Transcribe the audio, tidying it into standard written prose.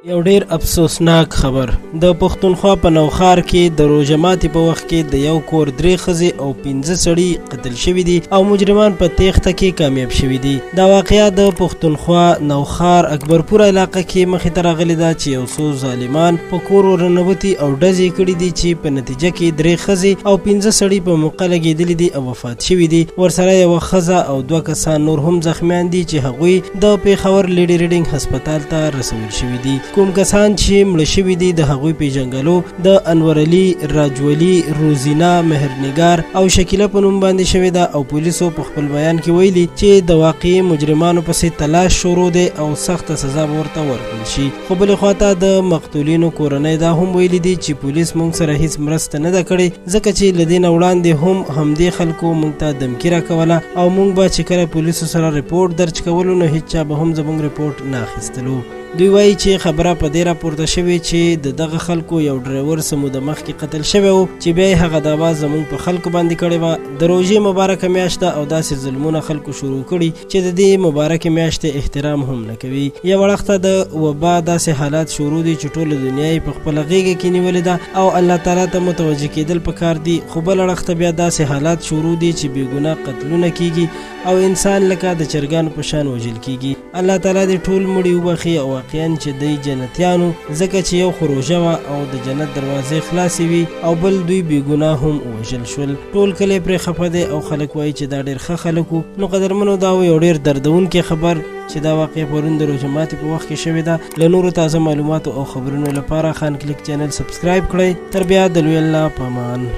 یو ډیر افسوسناک خبر، د پښتونخوا په نوښار کې د روژه ماتي په وخت کې د یو کور درې ښځې او 5 سړي قتل شوي دي او مجرمان په تیښته کې کامیاب شوي دي. دا واقعه د پښتونخوا نوښار اکبرپور علاقه کې مخې ته راغلې ده چې یو څو ظالمان په کور ورننوتي او ډزې یې کړي دي چې په نتیجه کې درې ښځې او 5 سړي په موقع لګېدلي دي او وفات شوي دي. ورسره یوه ښځه او 2 کسان نور هم زخمیان دي چې هغوی د پېښور لیډي ریډینګ هسپتال ته رسول شوي دي. کوم کسان چې مړه شوي دي د هغوی پیژنګلو د انور علي، راجولي، روزینا، مهرنګار او شکیله په نوم باندې شوې ده او پولیسو په خپل بیان کې ویلي چې د واقعي مجرمانو پسې تلاش شروع دی او سخته سزا به ورته ورکړل شي. خو بلې خواته د مقتولینو کورنۍ دا هم ویلي دي چې پولیس موږ سره هیڅ مرسته نه ده کړې، ځکه چې له دې نه وړاندې هم همدې خلکو موږ ته دمکي راکوله او موږ به چې کله پولیسو سره رپورټ درج کولو نو هیچا به هم زموږ رپورټ نه اخیستلو. دوی وایي چې خبره په دې راپورته شوې چې د دغه خلکو یو ډرایور څه موده مخکې قتل شوی و چې بیا یې هغه دعوا زموږ په خلکو باندې کړې وه. د روژې مبارکه میاشت ده او داسې ظلمونه خلکو شروع کړي چې د دې مبارکې میاشتې احترام هم نه کوي. یو اړخ ته د وبا داسې حالات شروع دي چې ټوله دنیا یې په خپله غېږه کې نیولې ده او الله تعالی ته متوجه کېدل پکار دي، خو بل اړخ ته بیا داسې حالات شروع دي چې بې ګناه قتلونه کیږي او انسان لکه د چرګانو په شان وژل کیږي. الله تعالی دې ټول مړي وبخښي او واقعا چې دی جنتیانو، ځکه چې یو خو روژه وه او د جنت دروازې خلاصې وي او بل دوی بې ګناه هم ووژل شول. ټول کلی پرې خفه دی او خلک وایي چې دا ډېر ښه خلک وو. نو قدرمنو، دا و یو ډېر دردونکی خبر چې دا واقعه پرون د روژه ماتي په وخت کې شوې ده. له نورو تازه معلوماتو او خبرونو لپاره خان کلیک چینل سبسکرایب کړئ. تر بیا د لوی الله په امان.